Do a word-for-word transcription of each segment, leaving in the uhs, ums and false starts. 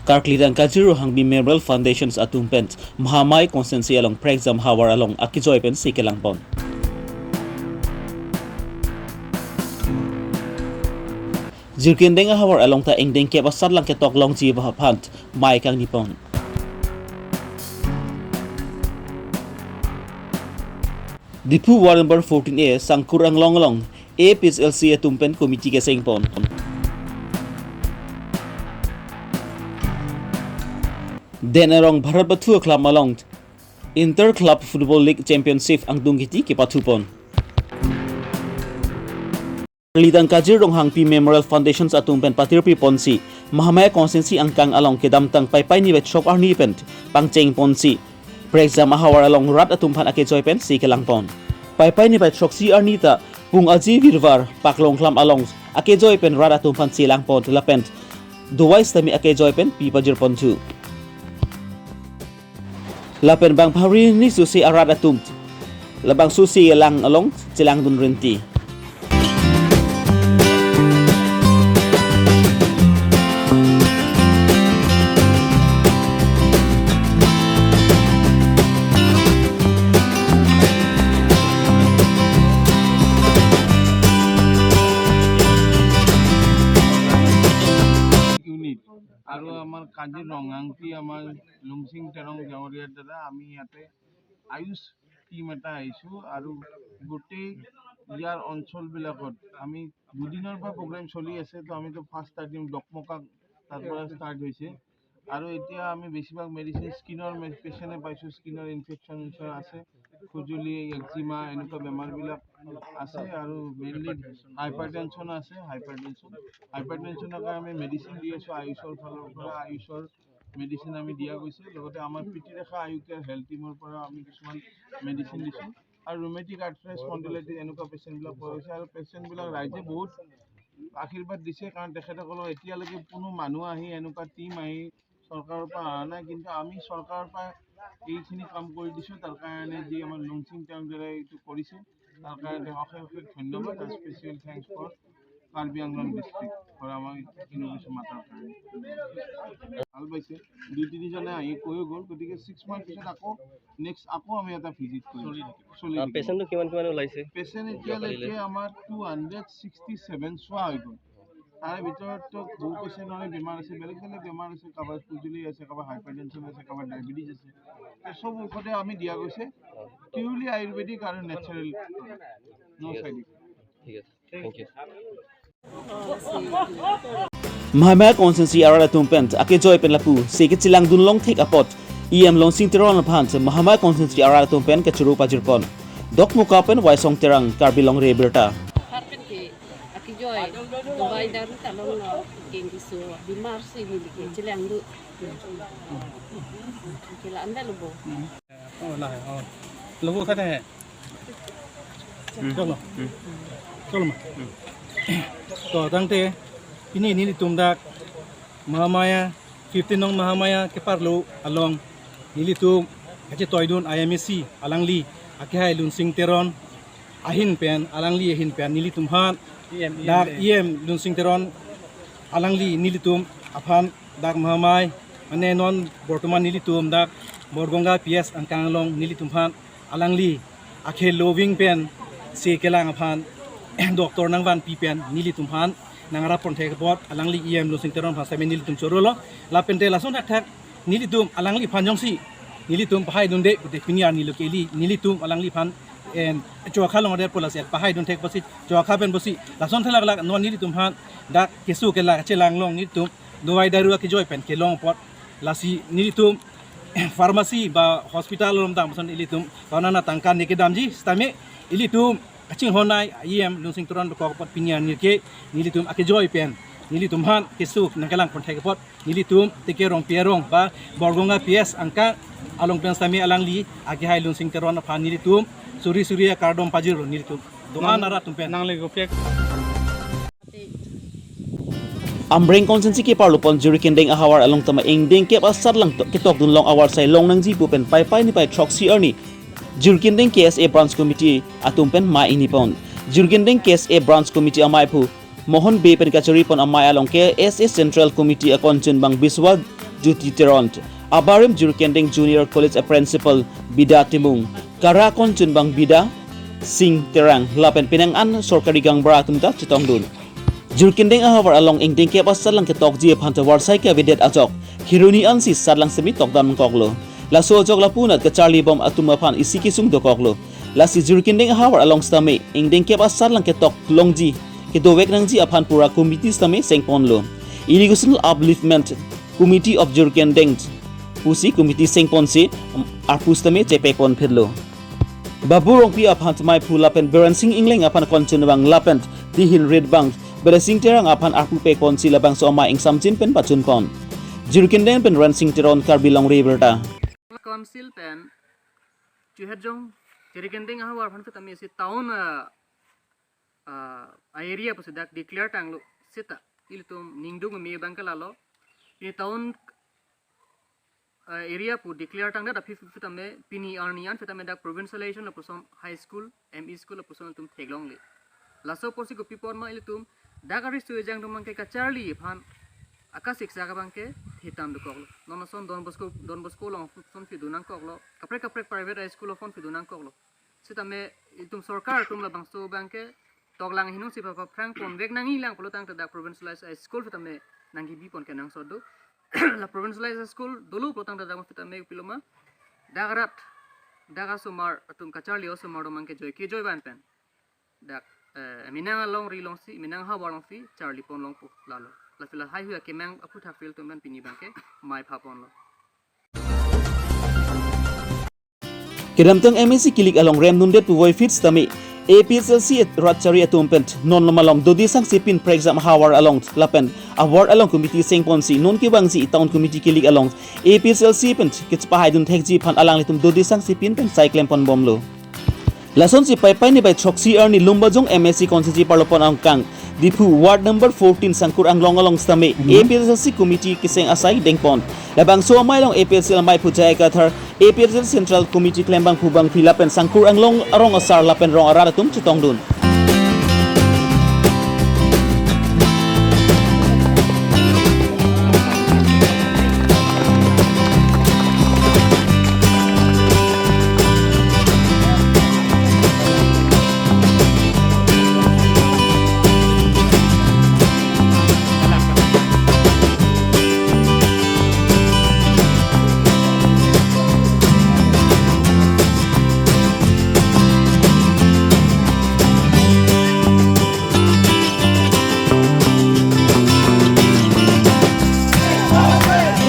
Karkli Dangkaji Ronghangpi Memorial Foundations atum pen Mahamaya constituency along Prekjam havar along akejoi pensi kelangpon. Jirkindeng ahavar along ta ingdeng kep asatlang ketok longji aphan mei kangnipon. Diphu ward number fourteen A Sangkur Anglong along A P H L C atum pen committee kesengpon. Den arong Bharat Bathu Aklam along Inter Club Football League Championship angdung kiti kepathupon. Karkli Dangkaji Ronghangpi Memorial Foundations atum pen patirpi ponsi Mahamaya constituency angkang along kedamtang Paipai niphai throk arni pen pangcheng ponsi Prekjam ahavar along rat atum aphan akejoi pensi kelangpon. Paipai niphai throksi arni ta Pung Aji Virvar Paklongklam along akejoi pen rat atum aphan chelangpon lapen dovai sitame akejoi pen pi pajirpon thu. Lapen bang phari ni susi arat atum labang susi alang along chelangdun rinti. Unit আৰু আমাৰ কাজিৰঙা আংটি আমাৰ লুংচিং তেৰং গাঁৱৰীয়াৰ দ্বাৰা আমি ইয়াতে আয়ুষ টিম এটা আহিছোঁ আৰু গোটেই ইয়াৰ অঞ্চলবিলাকত আমি দুদিনৰ পৰা প্ৰগ্ৰেম চলি আছে। তো আমিতো ফাৰ্ষ্ট ষ্টাৰ্টিং ডকমকা তাৰ পৰা ষ্টাৰ্ট হৈছে আৰু এতিয়া আমি বেছিভাগ মেডিচিন স্কিনৰ পেচেণ্টে পাইছোঁ, স্কিনৰ ইনফেকশ্যন আছে, খুজুলি, একজিমা এনেকুৱা বেমাৰবিলাক আছে আৰু মেইনলি হাইপাৰটেনশ্যন আছে। হাইপাৰটেনশ্যন হাইপাৰটেনশ্যনৰ কাৰণে আমি মেডিচিন দি আছোঁ আয়ুষৰ ফালৰ পৰা। আয়ুষৰ মেডিচিন আমি দিয়া গৈছে, লগতে আমাৰ প্ৰীতিৰেখা আয়ু কেয়াৰ হেল্থ টিমৰ পৰা আমি কিছুমান মেডিচিন দিছোঁ আৰু ৰুমেটিক আৰ্থ্ৰাইটিছ স্পণ্ডিলাইটিছ এনেকুৱা পেচেণ্টবিলাক পোৱা গৈছে আৰু পেচেণ্টবিলাক ৰাইজে বহুত আশীৰ্বাদ দিছে, কাৰণ তেখেতসকলৰ এতিয়ালৈকে কোনো মানুহ আহি এনেকুৱা টিম আহি চৰকাৰৰ পৰা অহা নাই, কিন্তু আমি চৰকাৰৰ পৰা এইখিনি কাম কৰি দিছোঁ। তাৰ কাৰণে যি আমাৰ লুংচিং তেৰং দাদাই এইটো কৰিছে, তাৰ কাৰণে অশেষ অশেষ ধন্যবাদ। Special thanks for Karbi Anglong district for আমাৰ ইনোভেশ্যন মাতাৰ কাৰণে। ভাল পাইছে, দুই তিনিজনে আহি কৈও গ'ল। গতিকে ছিক্স মান্থ পিছত আকৌ নেক্সট আকৌ আমি এটা ভিজিট কৰিম। চলি থাকিব। চলি থাকিব। পেচেণ্টটো কিমান কিমান ওলাইছে? পেচেণ্ট এতিয়ালৈকে আমাৰ টু হাণ্ড্ৰেড ছিক্সটি ছেভেন চোৱা হৈ গ'ল। তাৰে ভিতৰততো বহু পেচেণ্টৰে বেমাৰ আছে, বেলেগ বেলেগ বেমাৰ আছে, কাৰোবাৰ খুজুলি আছে, কাৰোবাৰ হাইপাৰটেনশ্যন আছে, কাৰোবাৰ ডায়েবেটিছ আছে। এই চব ঔষধে আমি দিয়া গৈছে পিয়ৰলি আয়ুৰ্বেদিক আৰু নেচাৰেল, ন' ছাইড ইফেক্ট। ঠিক আছে, thank you. Mahamaya constituency arat atum pen akejoi pen lapusi kechelangdun longthek apot E M Lungsing Teron aphan Mahamaya constituency arat atum pen kechuru pajirpon. Dokmoka pen Waisong Terang, Karbi Longri Abirta. Har pen ke akejoi, dawai daru ta longlo, keng kiso bimar si neli ke chelangdun. Kela anda lo bo. Oh, la hai, oh. Lo bo kata hai. Hmm. Chalo. Hmm. Chalo ma. Hmm. To, tangte, pini nelitum dak Mahamaya fifteen nong Mahamaya keparlo along nelitum kachetoidun I M A C alangli akehai Lungsing Teron ahin pen, alangli ahin pen nelitum aphan dak E M Lungsing Teron alangli nelitum aphan dak Mahamaya, mane non bortoman nelitum dak Borganga P S angkang along nelitum aphan alangli akhei loving pen si kelang aphan doctor nangvanpi pen nelitum aphan nangrap ponthek apot alangli E M Lungsing Teron aphan sitame nelitum chorolo. Lapen te lason thakthak nelitum alangliphan jongsi nelitum pahaidunde pute pini arni lo keli nelitum alangliphan en chokha longde pola si pahaidun thek pusi chokha pen pusi lason thelaklak non nelitum aphan dak keso kelak chelang long nelitum dawai daru akejoi pen kelong apot lasi nelitum pharmacy ba hospital along damson nelitum banana tangka ne kedamji sitame nelitum kachinghon nai E M Lungsing Teron dokok apot pini arni ke nelitum akejoi pen nelitum aphan keso nangkelang ponthek apot nelitum Teke Rongpi arong ba Borganga P S angkang along pen sitame alangli akehai Lungsing Teron aphan nelitum suri suri akardom pajirlo nelitum. Doan arat atum pen. Nang lego pek. Amreng constituency keparlo pon Jirikindeng ahavar along tama ingdeng kep asatlang to-, ketokdun long avarsai long nangji pu pen Paipai niphai throksi arni Jirikindeng K S A Branch Committee atum pen mei ingnipon. Jirikindeng K S A Branch Committee amei aphu Mohon Bey pen kachari pon amei along K S A Central Committee akon chunbang Biswa Jyoti Teron, abarim Jirikindeng Junior College a Principal Bida Timung, kara konchun abang Bida Sing Terang, lapen penang an sorkari gaonbura atum ta chetongdun. Jirikindeng ahavar along ingdeng kep asatlang ketokji aphan tovar sai kavedet ajok hiruni ansi satlang semi tokdam koklo. Laso ajok lapu anat kacharli bom atum aphan isi kesung dokoklo. Lasi Jirikindeng ahavar along sitame ingdeng kep asatlang ketok longji, kedovek nangji aphan pura committee sitame sengponlo. Educational Upliftment Committee of Jirikindeng pusi committee sengponsi arpu sitame chepekpon phitlo. Babu Rongpi aphan temaiphu lapen Beren Sing Ingleng aphan konchun abang lapen dihin rit abang Beren Sing Terang aphan arpu pekponsi labangso amei ingsamjin pen pachunpon. Jirikindeng pen Rensing Teron, Karbi Longri Abirta. Council pen chuhet jong Jirikindeng ahavar aphan sitame isi town, ah, ah, area pusi dak declare tanglo seta ilitum ningdung me abang ke lalo. Ini town, ah, area pu declare tangdet aphi sitame pini arni an sitame dak provincialization lapuson high school, M E school lapuson ilitum theklongle. Laso apotsi kopi apot ma ilitum dak ariso ejang atum abang ke kacharli aphan akasiksak abang ke thitam dokoklo. Non ason Don Bosco, Don Bosco along son pidun nangkoklo. Kaprek kaprek private high school along pidun nangkoklo. Sitame itum sorkar atum labangso abang ke toklang hinung si papa phrang ponvek nangjilang pulo tangte dak provincialized high school sitame nangkebipon kenangsot do. La provincialized high school dolo pulo tangte dak sitame pilo ma dak rat, dak asomar atum kacharli osomar atum abang ke joi kejoi van pen dak, eh, Minang alongri alongsi, Minang ahavar alongsi charlipon longpo lalo. Lasi lahai hui akemang aphuthak fil atum pen pini abang ke mei phaponlo. Kedamtang M A C kilik along rem dundet puvoiphit sitame A P H L C rat chari atum pen non malom dodi sangse pinprek jam ahavar along lapen award along committee sengponsi non kevangji town committee kilik along A P H L C pen kechepahai dun thekji aphan alanglitum dodi sangse pin pen sai klempon bomlo. Lasonsi Paipai niphai throksi arni Lumbajong M A C constituency parlopon angkang Diphu ward number fourteen Sangkur Anglong along sitame A P H L C committee keseng asai dengpon. Labangso amei along A P H L C ameiphu J I Kathar, A P H L C Central Committee klembangphu bangpi lapen Sangkur Anglong arong asar lapen rong arat atum chetongdun.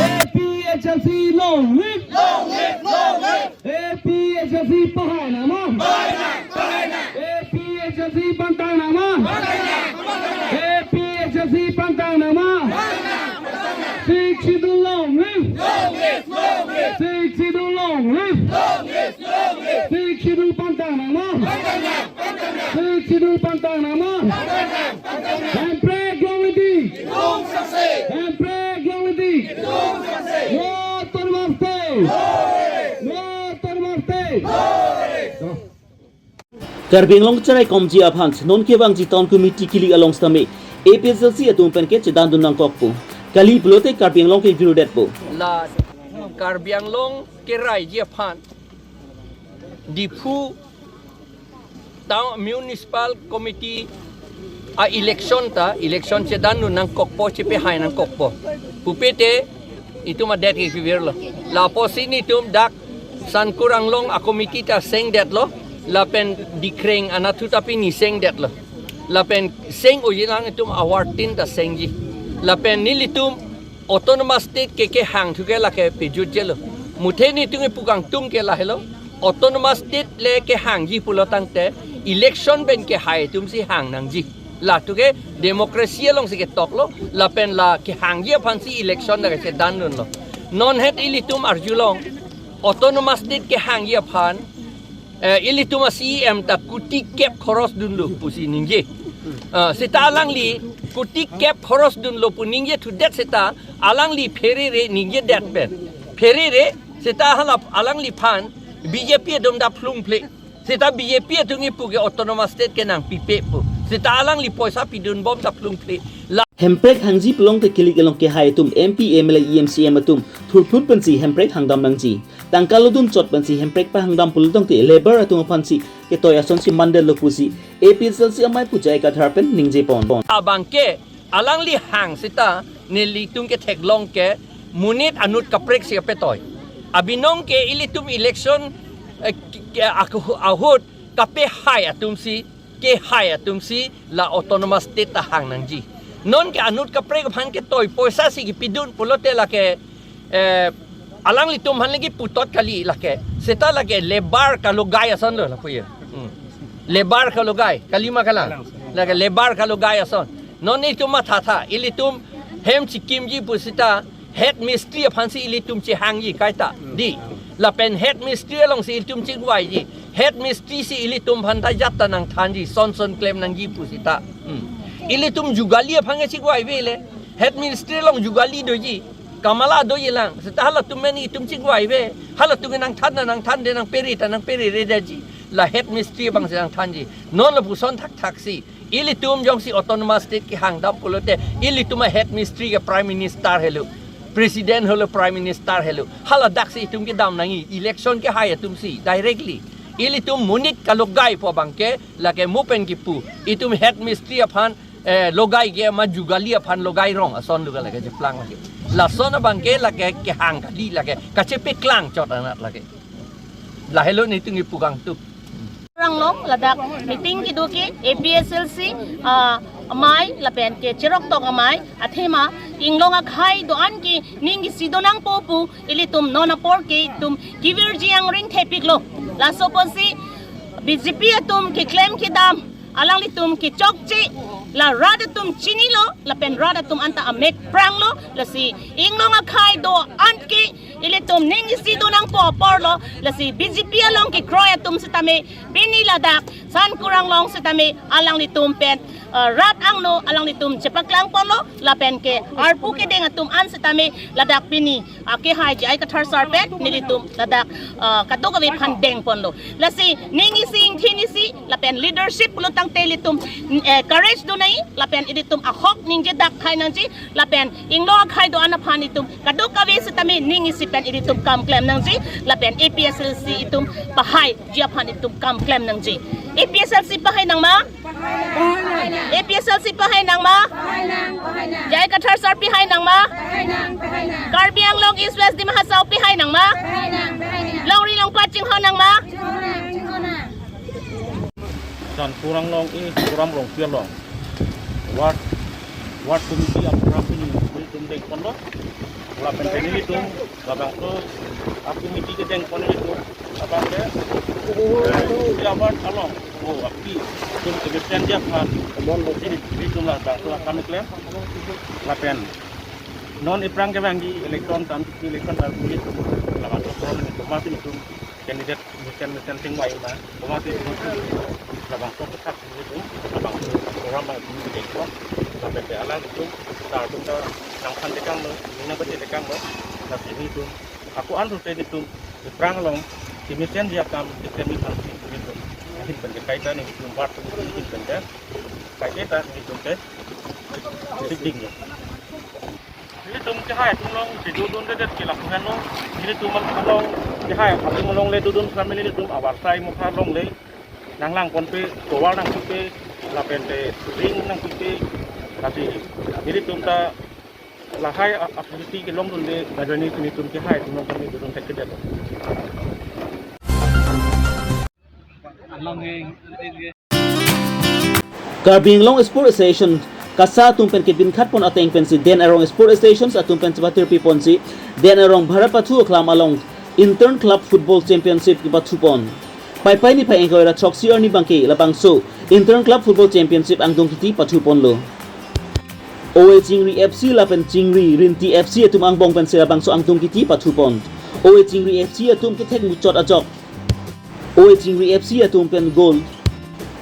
A P H L C long live! Long live! Long live! A P H L C pahai nangma? Pahai nang! Pahai nang! A P H L C pangtang nangma? Pangtang nang! Pangtang nang! A P H L C pangtang nangma? Pangtang nang! Pangtang nang! Sixth Schedule long live! Long live! Long live! Sixth Schedule long live! Long live! Long live! Sixth Schedule pangtang nangma? Pangtang nang! Pangtang nang! Sixth Schedule pangtang nangma? Pangtang nang! Pangtang nang! Hemprek longle di! Hemprek longle di! No autonomous state! No autonomous state! Karbi Anglong cherai komji aphan non kevangji town committee kilik along sitame A P H L C atum pen ke chedandun nangkokpo. Kali pulote Karbi Anglong ke virudetpo. La Karbi Anglong keraiji aphan Diphu Town Municipal Committee a-election ta, election chedandun nangkokpo, chepahai nangkokpo pupe te itum adet ke kevirlo. Lapusi nelitum dak Sangkur Anglong a-committee ta sengdetlo, lapen Dikreng anatthu ta pini sengdetlo. Lapen seng-oji nang itum award tin ta sengji. Lapen nelitum autonomous state ke kehang thu ke lake pejutjelo. Muthe nelitum kepu kangtung ke lahelo. Autonomous state le kehangji pulo tangte election pen kehai atumsi hang nangji. La thu ke democracy alongsi ketoklo, lapen la kehangji aphansi election la kachedandunlo. Non het ilitum arjulong, autonomous state kehangji aphan, eh, ilitum a-C E M ta kuti kep khoros dunlo pusi ningje. Ah, seta alangli kuti kep khoros dunlo pu ningje thudet seta alangli pherere ningjedet pen. Pherere seta hala alangliphan B J P atum ta phlungphle. Seta B J P atum kipu ke autonomous state ke nangpipe pu. Seta alangli poisa pidunbom ta phlungphle. La Hemprek hangji pulote kili kelong kehai atum M P, M L A, E M, C M atum thurphut pensi hemprek hangdam nangji. Tangka lodun chot pensi hemprek pahangdam pulotangte labour atum aphansi ketoi asonsi mandetlo pusi A P H L C amei pu J I Kathar pen ningje pon. Abangke alangli hang seta nelitum ketheklong ke monit anut kaprek si apetoi. Abinong ke ilitum election, eh, ke, ke, aku, ahut kapehai atumsi, kehai atumsi la autonomous state ta hang nangji. Non ke anut kaprek aphan ketoi poisa si kipidun pulote lake, eh, alanglitum aphan lagi putot kali lake. Seta lake labour kalogai asonlo lapu ye. Hmm. Labour kalogai, kalima kalang. Lake labour kalogai ason. Non itum mathatha, ilitum hem chikimji pu seta head mistri aphansi ilitum chehangji kaita. Di. Lapen head mistri alongsi ilitum chingvaiji. Head mistri si ilitum aphan ta jat ta nangthanji, son son klem nangji pu seta. Hmm. Ilitum jugali aphan ke chingvaive le. Head mistri along jugali doji. Kamala doji lang. Seta halatum meni itum chingvaive. Halatum ke nangthan ta nangthan de, nangpere ta nangperere detji. La head mistri abangsi nangthanji. Non lapuson thakthak si. Ilitum jongsi autonomous state kehangdam pulote, ilitum a head mistri ke Prime Minister helo, President helo, Prime Minister helo. Haladaksi itum kedam nangji, election kehai atumsi directly. Ilitum monit kalogai pu abangke lake mo pen kipu. Itum head mistri aphan, eh, logai ke ma jugali aphan logai rong ason duga lake jeplang lake. Lason abangke lake kehang kali lake, kachepeklang chot anat lake. Lahelo nelitum kipu kangtup. Rang long ladak meeting kedo ke A P H L C, ah, amei lapen ke cherok tok amei athema inglong akhei do-an ke ning isi do nangpo pu ilitum non apor ke itum kevirji angring thepiklo. Laso apotsi B J P atum keklem kedam alanglitum kechokche, la rat atum chinilo lapen rat atum anta amek pranglo. Lasi inglong akhei do-an ke ilitum ning isi do nangpo aporlo. Lasi B J P along kekroi atum setame pini ladak San Kurang Long setame alanglitum pen, eh, rat angno alanglitum chepaklang ponlo lapen ke arpu kedeng atum an setame ladak pini, ah, kehai J I Kathar sir pen nelitum ladak, ah, kadokave aphan deng ponlo. Lasi ning isi ingthin isi lapen leadership pulotangte ilitum, eh, courage do nangji lapen ilitum ahok ningje dak khai nangji lapen inglong akhei do-an aphan itum kadokave setame ning isi pen ilitum kam klem nangji lapen A P H L C itum pahaiji aphan itum kam klem nangji. A P H L C pahai nangma? A P H L C pahai nangma? J I Kathar sir pahai nangma? Karbi Anglong East West Dima Hasao pahai nangma? Longri longpat chinghon nangma? San Kurang Long East, Kuram Rongpi along. Ward, ward committee a program pini, pini tum deng ponlo. Lapen pini tum, labangso a committee kedeng pon ilitum. Labang ke, eh, ilitum ward along. Oh, api, tum kebesten dia pan. Ilitum labangso akam klem. Lapen non iphrang kevangji election, tam election tar puli. Labangso program ilitum, masi ilitum candidate mesen mesen chingvai ma, komat ilitum labangso kesak ilitum, labangso program abang ilitum dengpo, lapen ke alanglitum sar atum ta nangthan tekanglo, nina bete tekanglo, lasi ilitum ako-an rute ilitum iphrang along kemesen dia kam keklem ilitum, ahin pen ke kaita nelitum ward atum ahin pen ke kaita nelitum ke sik dinglo. Nelitum kehai atum along kedodundedet ke lapu henlo. Nelitum along kehai atum along le dodun family nelitum avarsai mukha along le nanglang ponpe, tovar nangpipe, lapen te ring nangpipe, lasi nelitum ta lahai a-, activity kelongdunde, lapen nelitum kehai atum along kami dodun thekthedet. Karbi Anglong Sports Association KASA atum pen kebinkhat pon ateng pensi Den Arong Sports Association atum pen chepatirpi ponsi Den Arong Bharat Pathu Aklam along Inter Club Football Championship kepathu pon. Paipai niphai ingkoi ra throksi arni abangke labangso Inter Club Football Championship angdung kiti pathu ponlo. Ove Chingri F C lapen Chingri Rinti F C atum angbong pensi labangso angdung kiti pathu pon. Ove Chingri F C atum kethek muchot ajok, Ove Chingri F C atum pen goal,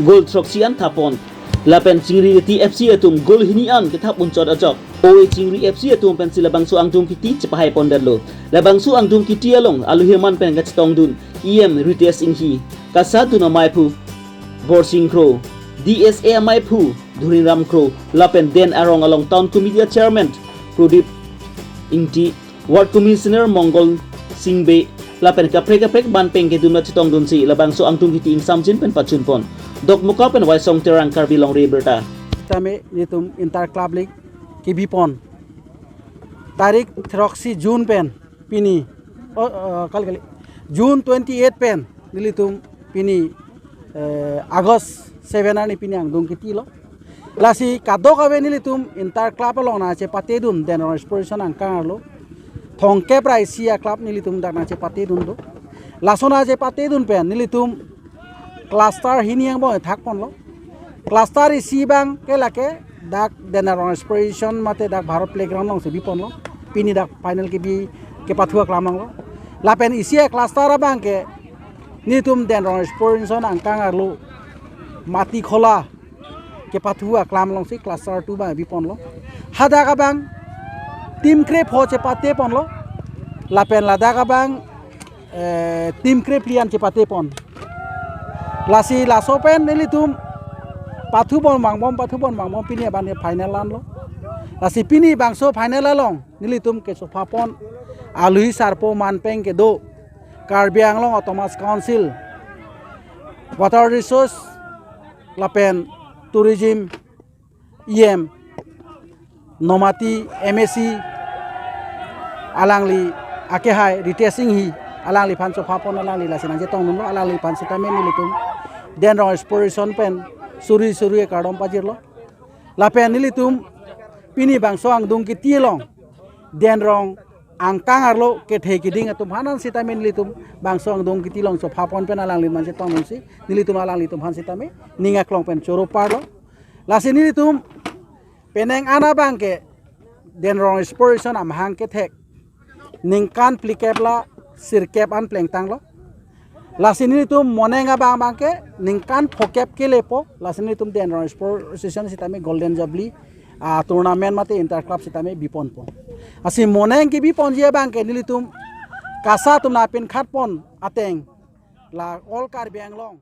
goal throksi an thap pon. Lapen Chingri Rinti F C atum goal hini an kethap unchot ajok, Ove Chingri F C atum pensi labangso angdung kiti chepahai pondetlo. Labangso angdung kiti along aluhiman pen kachetongdun E M Ritesh Enghi, KASA dun amei aphu Borsing Kro, D S A amei aphu Dhurinram Kro lapen Den Arong along Town Committee a Chairman Pradip Ingti, Ward Commissioner Mongol Singh Bey lapen kaprek kaprek ban peng kedun la chetongdunsi labangso angdung kiti ingsamjin pen pachunpon. Dokmoka pen Waisong Terang, Karbi Longri Abirta. Tame nelitum Inter Club League kebipon tarik throksi June pen pini, oh, eh, kali kali, June twenty-eight pen nelitum pini, eh, August seven arni pini angdung kitilo. Lasi kadokave nelitum Inter Club along nangchepatedun Den Rong Sports Association angkang arlo thomkep ra isi a club nelitum dak nangchepatedun do. Laso nangchepatedun pen nelitum cluster hini angbong thakponlo. Cluster isi abangke lake dak Den Rong Sports Association mate dak Bharat Playground alongsi biponlo. Pini dak final kebi kepathu aklam longlo. Lapen isi a cluster abangke nelitum Den Rong Sports Association angkang arlo Matikhola kepathu aklam alongsi cluster two abang biponlo. Hadak abang team krepho chepateponlo. Lapen ladak abang, eh, team krephli an chepatepon. Lasi laso pen nelitum pathupon vangbom, pathupon vangbom, pini abang final lanlo. Lasi pini bangso final along nelitum kechophapon alui sarpo manpeng kedo Karbi Anglong Autonomous Council Water Resource lapen Tourism E M Nomati, M A C alangli akehai Ritesh Enghi, alangliphan chophapon, alangli lasi nangchetongdunlo. Alangliphan sitame nelitum Den Rong Sports Association pen suri suri kardom pajirlo. Lapen nelitum pini bangso angdung kiti along Den Rong angkang arlo kethe kiding atum aphan an sitame nelitum bangso angdung kiti along chophapon pen alangliphan chetongdunsi nelitum alanglitum aphan sitame ning aklong pen choro parlo. Lasi nelitum penang an abangke Den Rong Sports Association amahang kethek ningkan phlikep la sirkep an plengtanglo. Lasi nelitum moning abang abangke ningkan phokep kelepo. Lasi nelitum Den Rong Sports Association sitame Golden Jubilee, ah, tournament mate Inter Club sitame biponpo. Lasi moning kebiponji abangke nelitum KASA atum nangpinkhatpon ateng la all Karbi Anglong